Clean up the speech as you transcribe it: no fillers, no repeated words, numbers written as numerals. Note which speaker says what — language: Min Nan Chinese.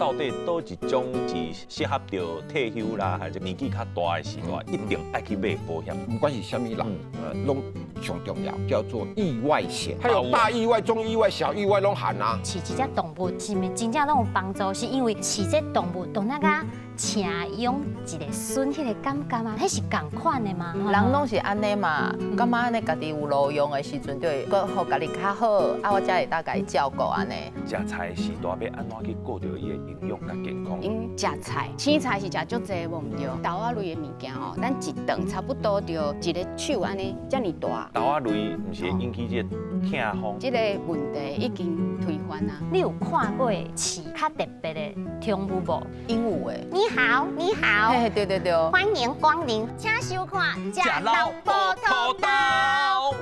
Speaker 1: 到底佗一種是適合著退休啦，還是年紀較大的時代，一定愛去買保險？
Speaker 2: 毋管是啥物人，攏上重要，叫做意外險。還有大意外、中意外、小意外攏含啊。
Speaker 3: 飼一隻動物是毋是真正攏有幫助？是因為飼這動物，當那個請養一个孫，彼個感覺嗎？彼是仝款的嗎？
Speaker 4: 人攏是按呢嘛，感覺按呢家己有路用的時陣，就會閣予家己較好，啊，我才會當共伊照顧按呢。
Speaker 1: 食菜的時代欲按怎去顧著伊的營養佮健康？𪜶
Speaker 5: 食菜，青菜是食足濟無毋對，豆仔類的物件吼，咱一頓差不多就一个手按呢遮爾大。
Speaker 1: 豆仔類毋是會引起這個疼風？
Speaker 5: 這個問題已經推翻啊！
Speaker 3: 你有看過飼較特別的寵物無？
Speaker 4: 鸚鵡的。
Speaker 3: 你好，你好，
Speaker 4: 嘿，對對對，
Speaker 3: 歡迎光臨，請收看《食老報頭刀》。